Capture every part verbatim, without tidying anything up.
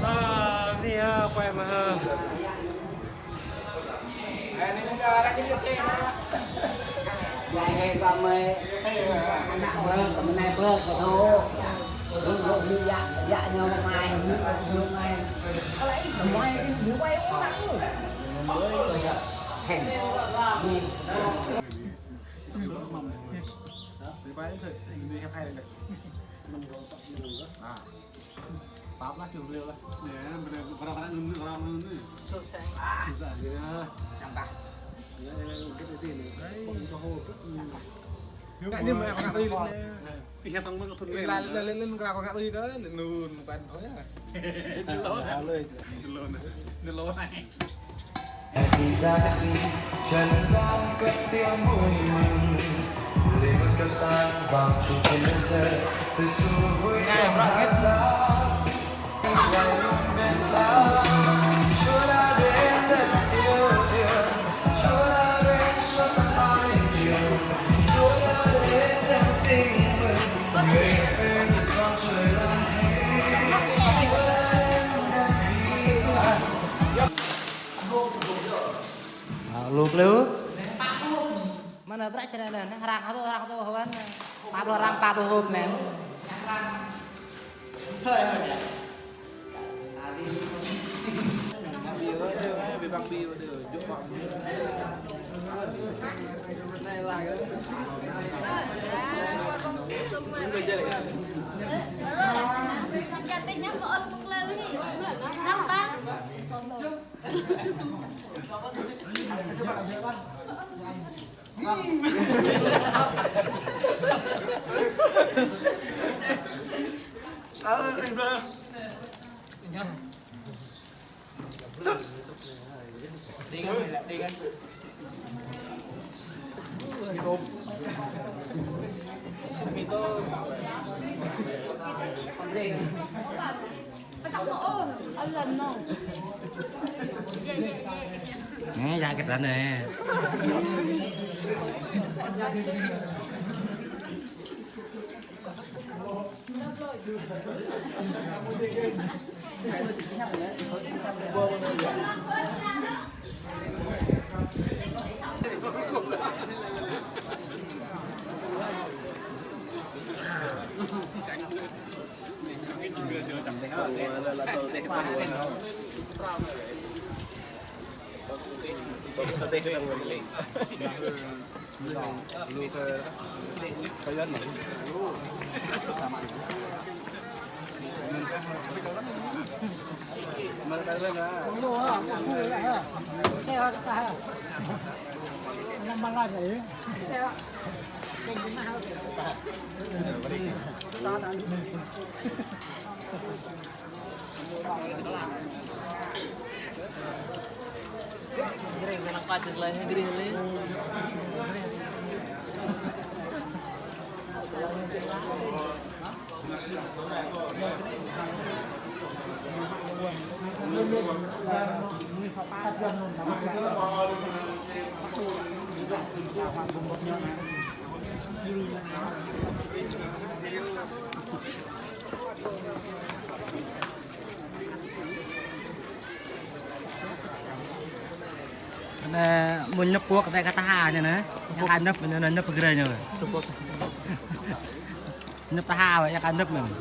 Ơ, bơni ha, kuai mơ̆ ha. Yai hĕ ba mơi, ană brơi, kơ mơnai brơi, kơ thô. Lu, lu, lu, yă, yă ñu mă mai, ñu, ñu mai. Kơ lĕ ih mă mai, ih mă mai, ôh, ană ih. Hên. Nih. Pap lah, jumlah lah. Ya, benar, benar, benar, benar, benar, benar. Susah. Susah, ya. Nambah. Ya, ya, ya, gitu sih, nih. Hai. Kok udah hobet, nih. Nggak, ini banyak banget tuh, ini. Iya, tong, tong, tong, lah, lah, lah, lah, lah, kok nggak tuh, kan? Nun, bukan, oh, ya. Nun. Nun. Nun. Ơ, luk lu. Mơnă prăk čơnă anai, arăng hơtu, arăng hơtu hơwăn. Pap pluh arăng, pap pluh hôp anai. Nè, ya cái đó nè. Anai, mơ̆n ñăp pơ̆k kơ tah ha anai, anai. Yang kơ anăp, anai, anai, ñăp pơgrơi anai. Ñăp tah ha, yang kơ anăp anai.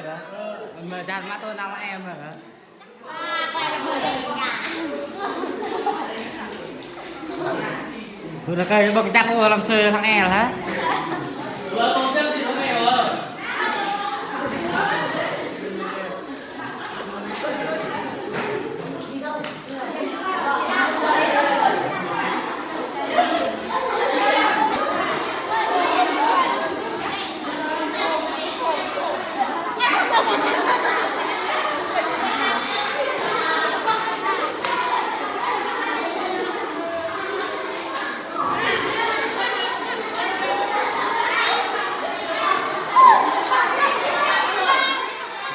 Mơ̆ dah mă tui ană lĕ mơ̆. Hơrơi kơ ƀơ̆ng čăk ôh lăm sơ thăng el hă.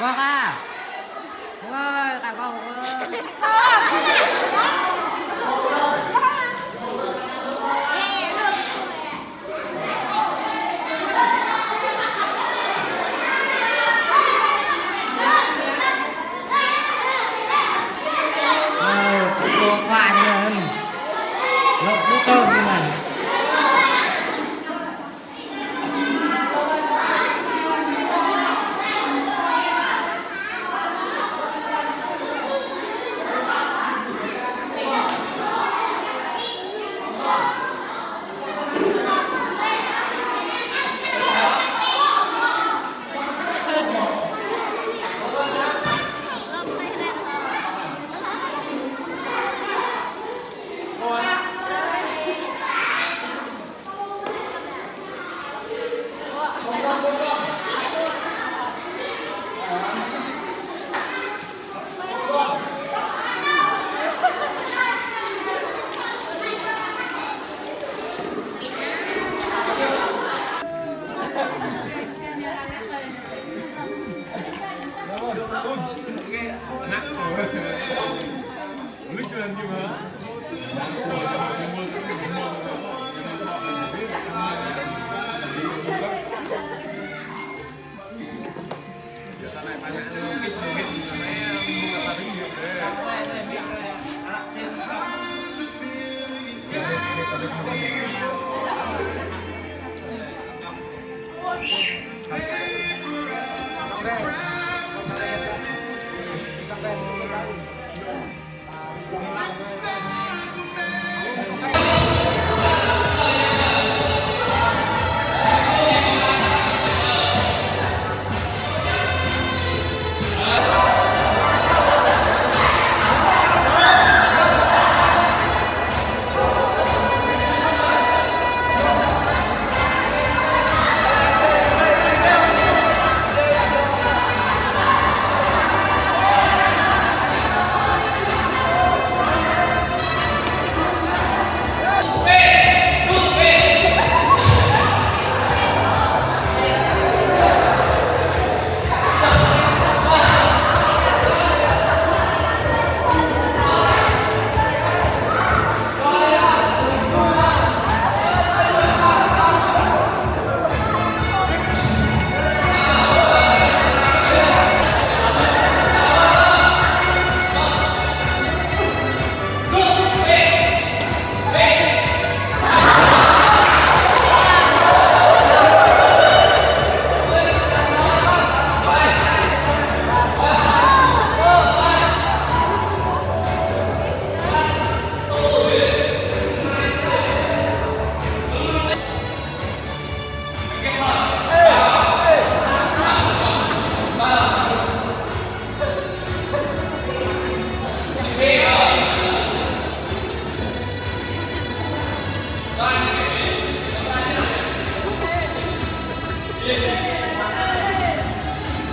Bác à. Ôi, cả con ơi. Ơ, kơ khua ñu anŭn. Lŏk bơtơm ñu anŭn.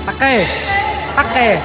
Tắc kê. Tắc kê.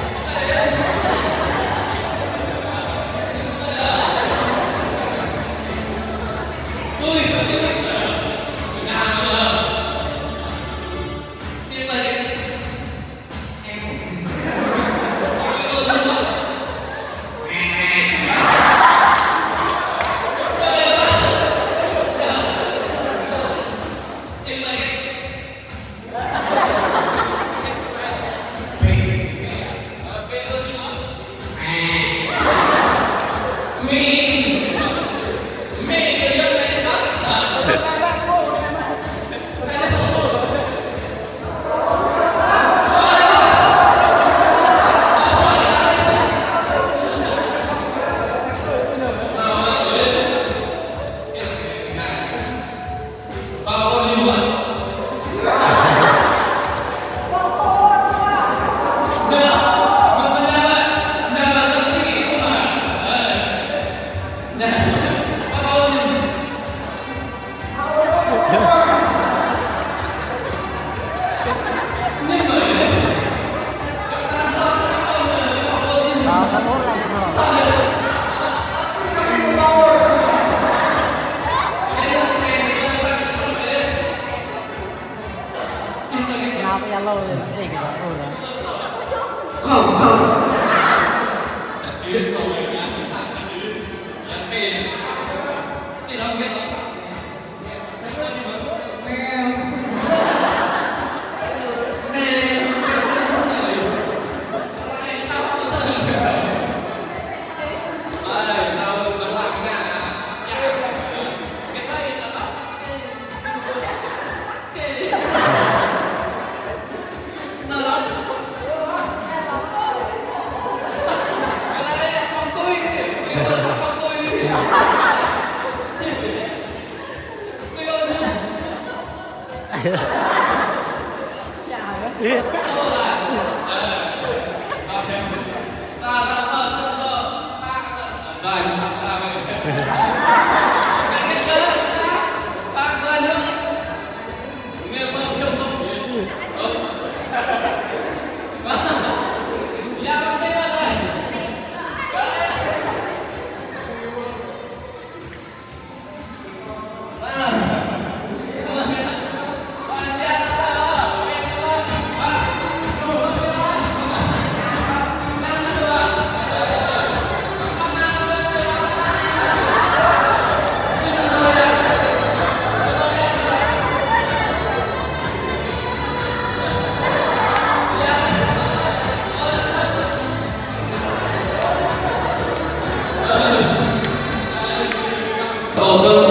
Đầu tư,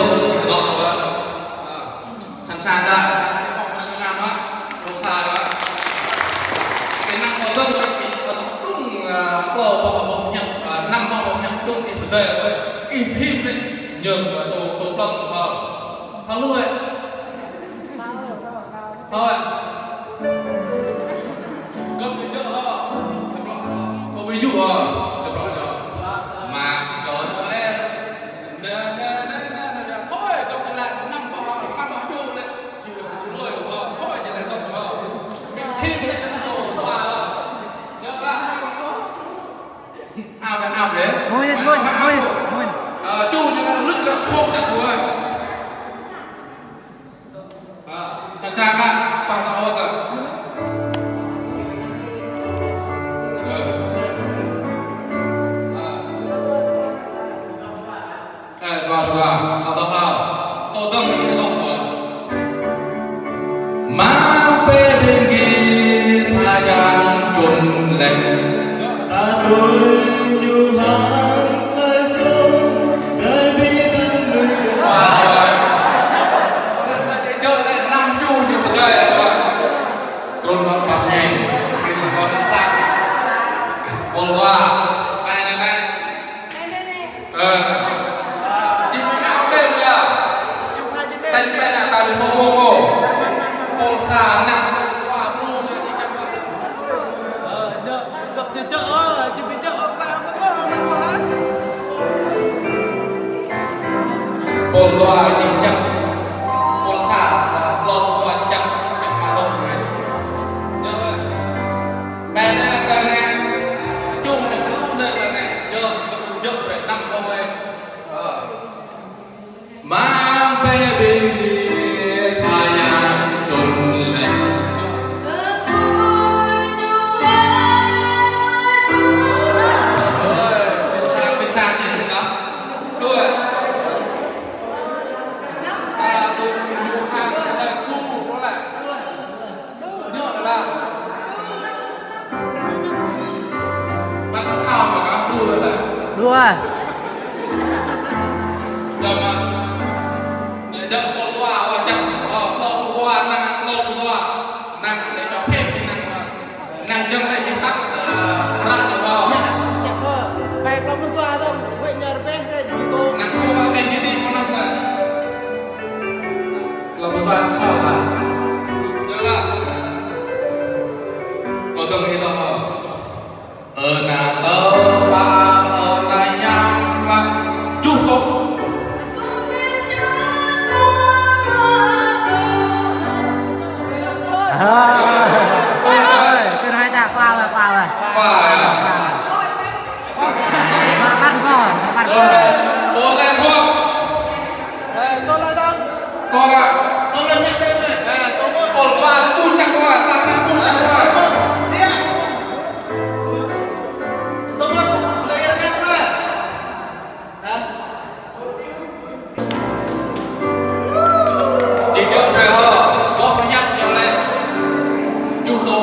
đầu tư. Sẵn sàng dah, ih ƀơ̆ng năng ngă mă, ƀơ̆ng sa dah. Kơ năng ƀơ̆ng dơ̆ng, ih ƀơ̆ng dơ̆ng, ơ, tlâo ƀơ̆ng, ƀơ̆ng hiăp, ơ, năm ƀơ̆ng, ƀơ̆ng hiăp dơ̆ng, ih pơdơi, ih thim lĕ, ñu, ơ, tô, tô ƀơ̆ng, ơ. Thâo lui. Thâo. Gơ̆p ñu djơ̆ hŏ. Čơprŏ, ơ, ƀu ƀu djơ̆ hŏ. Čơprŏ ñu. Mă sŏ hŏ, ơ. Nă, nă, nă, nă, nă, nă. Thôi, gơ̆p ñu laĭ năm ƀơ̆ng, năm ƀơ̆ng djơ̆ lĕ. Či, či lui hŏ. Thôi, či laĭ gơ̆p hŏ. Ƀing thim lĕ năm ƀơ̆ng djơ̆ hŏ. Ñu laĭ. Ao lĕ, ao lĕ. Mui, mui, mui, mui. Ơ, ču ñu laĭ lŭt kơ khŏm tăk hŏ. Ơ, sẵn sàng hă, pă tơ ôh tơ. Ơ. Ơ, dua, dua, dua. Kâo tŏ hlâo. Kâo dơ̆ng, kâo dơ̆ng. Mă pĕ ƀing gih tha yang trŭn lĕ. Ta tui ñu hăng tơlơi sung, rai ƀing gih lui kơ. Wah, wah. Djơ̆ lĕ năm ču ñu pơdơi, wah. Trŭn lĕ păt ñeng. Ƀing gih kâo nă sat. Pôl dua. Pai nă nă. Ơ. Jing ƀing ană ƀing ya. Tañ ƀing ană ta ƀing mơ̆ng mơ̆ng. Pôl sa năm, pôl dua, pôl dua ñu jing čăp. Pôl dua jing čăp. Pôl sa, pôl dua jing čăp, čăp pă dŏ ñu. Ñu. Ƀing ană ta anai, ču anai, hru anai, anai, ñu, čăp ñu jơ̆ brơi năm boh. Ơ. Mă pĕ ƀing gih tha yang trŭn lĕ. Ơ, chính xác, chính xác, chính xác. Ơ. Ơ, tui ñu hăng tơlơi su, đó là. Dua. Kâo dơ̆ng ih dŏ hŏ. Ơ nă tơpă, ơ nă yang klă, juh tŏ. Ơ, ơ, ơ, tơ hai ta, pă, pă, pă. Pă, ya. Pă, pă, pă, pă. Ơ, tơ lă dơ̆ng. Tơ lă. Tơ lă ñăk đe mă. Ơ, tơ mơ̆n. Pôl dua, ƀuh ñăk dua, ta ƀuh ñăk dua. Ơ, tơ mơ̆n. Iya. Tơ mơ̆n. Lĕ ñăk dua. Hă? Jing djơ̆ brơi hŏ. Dŏ mơñăt djơ̆ lĕ. Juh tŏ.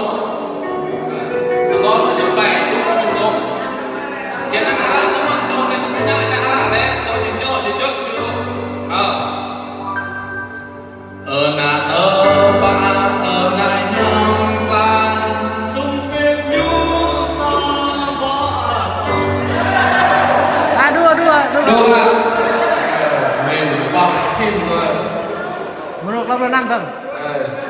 Tơgŏ djơ̆ ƀai, dŏ juh tŏ. Jing ană hră tơ mơ̆n, dŏ anai tơ mơ̆n, ană hră lĕ. Dŏ jing djơ̆, jing djơ̆ juh tŏ. Hă. Ơ nă tơpă, ơ nă yang klă, sung pit ñu sa ƀă. À, dua, dua, dua. Dua. Mình bọc phim rồi. Mơnơ̆ng klŏp lơ năm dơ̆ng. Ơ.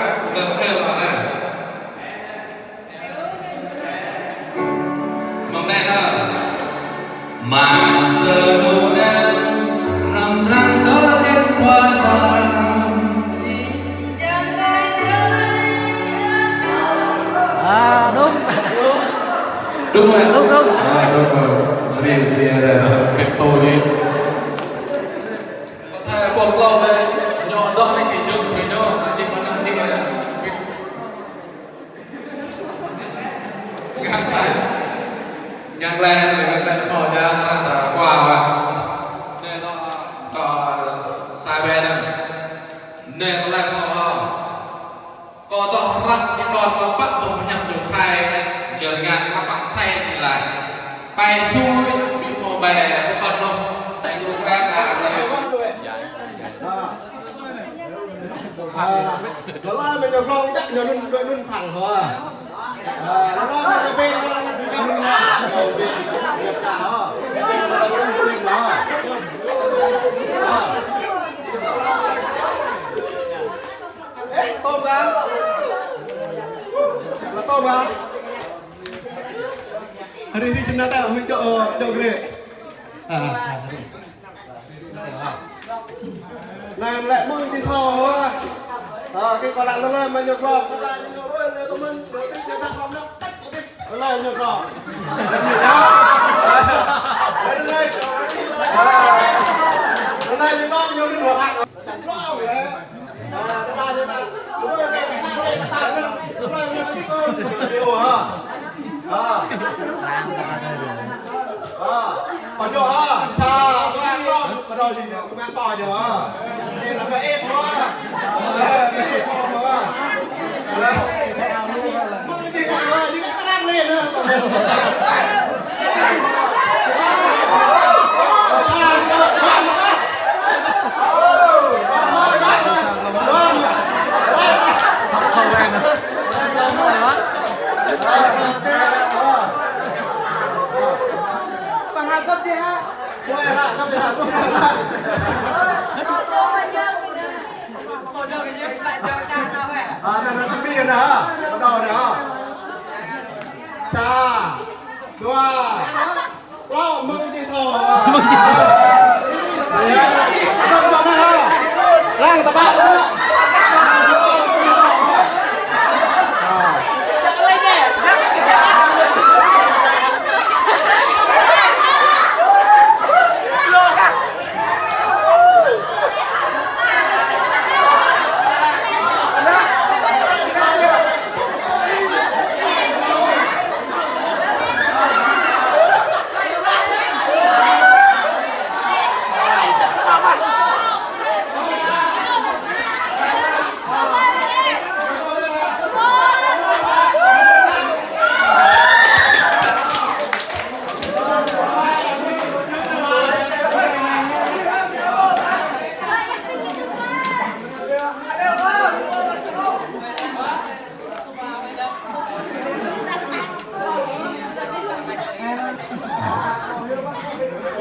hă? Gơ̆ hil mơ̆ anai. Mơ̆ng anai hă? Mơ̆ng anai hă? Mơ̆ng anai hă? Mơ̆ng anai hă? Mơ̆ng anai hă? À, đúng. Đúng rồi. Đúng, đúng. À, đúng rồi. Riêng, riêng, riêng, riêng. Cái tô đi. Có thể bộc lộ đấy, nhỏ đó này thì dừng với nhau, là đi mà nặng đi rồi. Ngăn tay. Ngăn tay, ngăn tay, nó bỏ ra, là qua mà. Xe nó, có sai về nè. Nè, có lại không hả? Kâo tŏ hrăp kơ đon kâo pă tŏ hiăp ñu sai, jơr ngăn kơ pă sai ñu laĭ. Pai sui, ƀu mơ̆ ƀai, pơkŏn noh. Tơlơi ñu lŏm, tơlơi ñu lŏm, ñu lŏm thẳng hŏ. Tơlơi ñu pĕ, ñu lŏm thẳng hŏ. Tôm hă? Là tôm hă? Hari ini jumlah tak, kami cok, cok gede. Ah, hari. Nah, lek mơ̆ng či thâo, ah. Ah, kơ kâo lăng lăng mơ̆ ñu blok. Lăng ñu blok. À, nè, nè, chuẩn bị rồi nè, bắt đầu nè. Sa, dua, Ơ, mơ̆ng či thâo. Mơ̆ng či thâo. Lăng tơpă.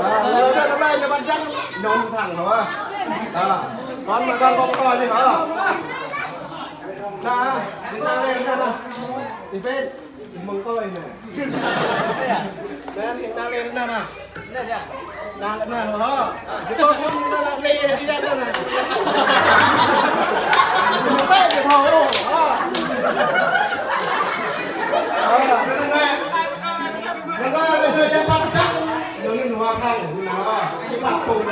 À, lơ, lơ, lơ, lơ, ñu bắn trắng, ñu thẳng hả? À, bắn mà con có to chứ hả? Nè, đi thẳng lên, nè, nè. Đi bên, mừng tôi nè. Anŭn, anŭn, anŭn, anŭn. Anŭn, anŭn, hơ. Jiko anŭn, anŭn, anŭn, anŭn, anŭn, anŭn. Anŭn, anŭn, anŭn, hơ. Hơ, anŭn, anŭn. Anŭn, anŭn, anŭn, yang paling dekat. Yang ini dua kali. Nah, ini patung.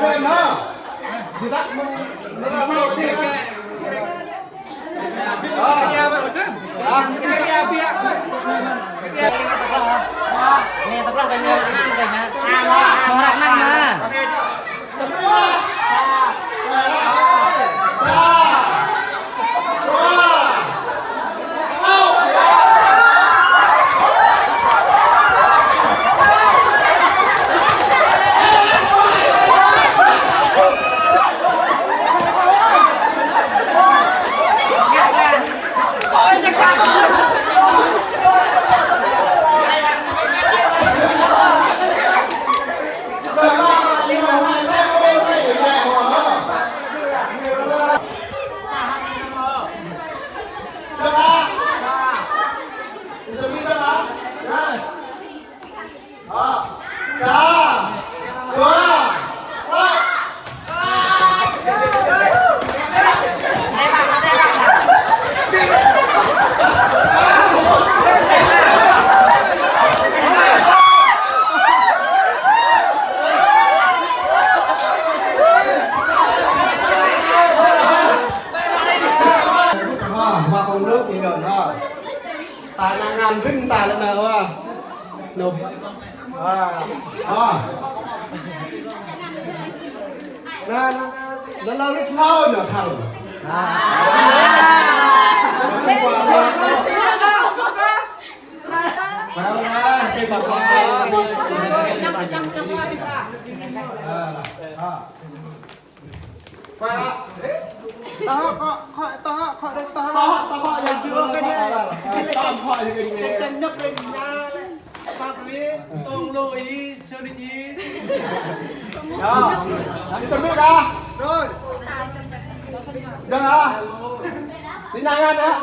Bel, hơ. Jidak meng-, mengambil jidak. Wa, wa, kông nước thì rồi đó. Ta ngăn ngăn phim ta lên nào, wa. Nộp. Wa. Wa. Nên, nên là lúc lâu nhỏ thằng. Phải không? Cái bà con. À, à. Khua. Tơhŏ, khŏ, khŏ, tơhŏ, khŏ, tơhŏ. Tơhŏ, tơhŏ, yang jua ke ni. Tơhŏ, yang ke ni. Yang nyŏk ke ni. Pak Wi, Tông Lô Ý, Sơ Linh Ý. Ya. Đi tơm biết à? Rồi. Dăng à? Đi nang ăn à?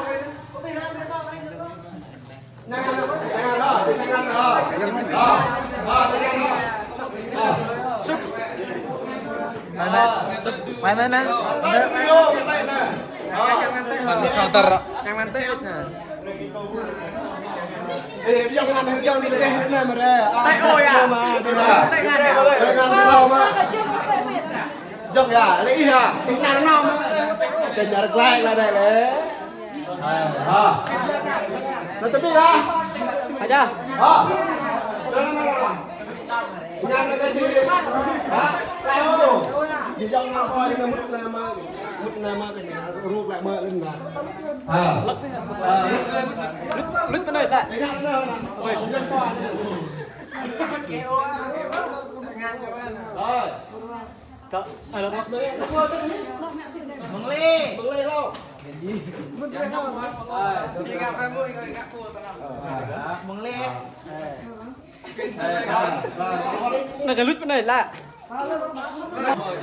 Mai mana? Mai mana? Yang mantik. Yang mantik. Ê, đi dăng ăn, đi dăng đi, đi dăng đi, mà ra. Tay ơi à. Mà, đi mà. Tay ngan à. Tay ngan đi đâu mà. Dăng à, lấy à. Đi nang nong. Cái nhà glass là đây lẽ. Hă. Nă tơbiă hă? Aja. Hă. Nă, nă, nă, nă. Ngăn nă kơ jing. Hă? Laih ôh. Jing jăng nă pơ jing nă mŭt nă mă. Mŭt nă mă kơ nă. Ruk laih mă lĕ nă. Hă. Lŭt, lŭt pơ anai lah. Ngăn nă, nă. Ôi. Ngăn nă. Ôi. Kơ, alo. Mơng lê. Mơng lê lô. Mơng lê. Nă kơ lŭt pơ anai lah.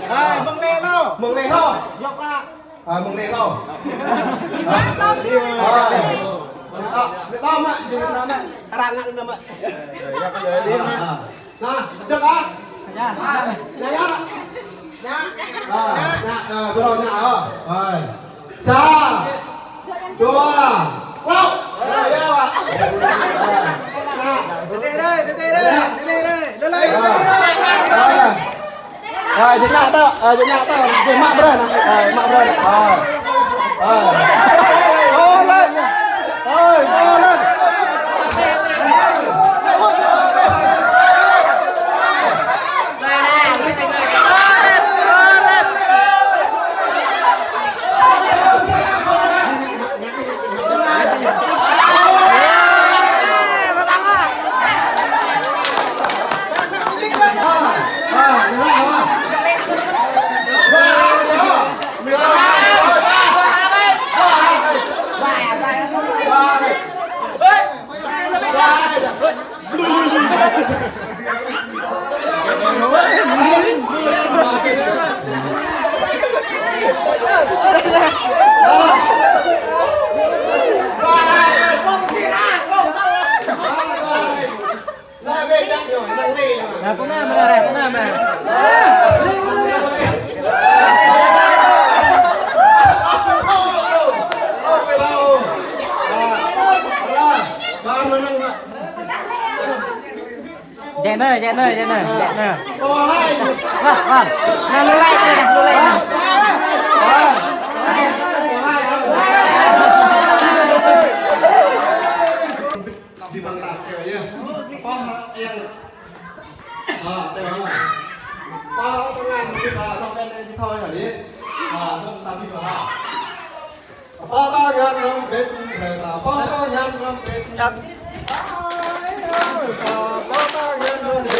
Ơ, mơng lê lô. Mơng lê lô. Dŏ lah. Ơ, mơng lê lô. Ơ. Mơng lê lô mă, jing nă mă. Răng nă mă. Ơ. Nă, dăng à? Dăng, dăng. Dăng à? Dăng. Ơ, dăng, ơ, bơrâo dăng à? Ơ. Sa, dua, klâo. Ơ, ya, wa. Nă. Tơtê rai, tơtê rai, tơtê rai. Lơ lơ. Ơ. Ơ. Ơ, jing ngă tơ, ơ, jing ngă tơ, jing mă brơi nă, ơ, mă brơi nă, ơ, ơ. Ơ, lĕ, ơ, ơ, lĕ. Nah, pơnah mơ̆n, pơnah mơ̆n. Jek nơ, jek nơ, jek nơ, jek nơ. Wah, wah. Nah, lu lĕ, lu lĕ. Di băng tap kơ yơh. Pơh yang. Ha, tơl ha. Pơh tơngan di ba, tơl bên di thoi hă di. Ha, tơl tap di ba. Pơh tơngan rơm bĕ, pơh tơngan rơm bĕ. Chặt. Pơh tơngan rơm bĕ.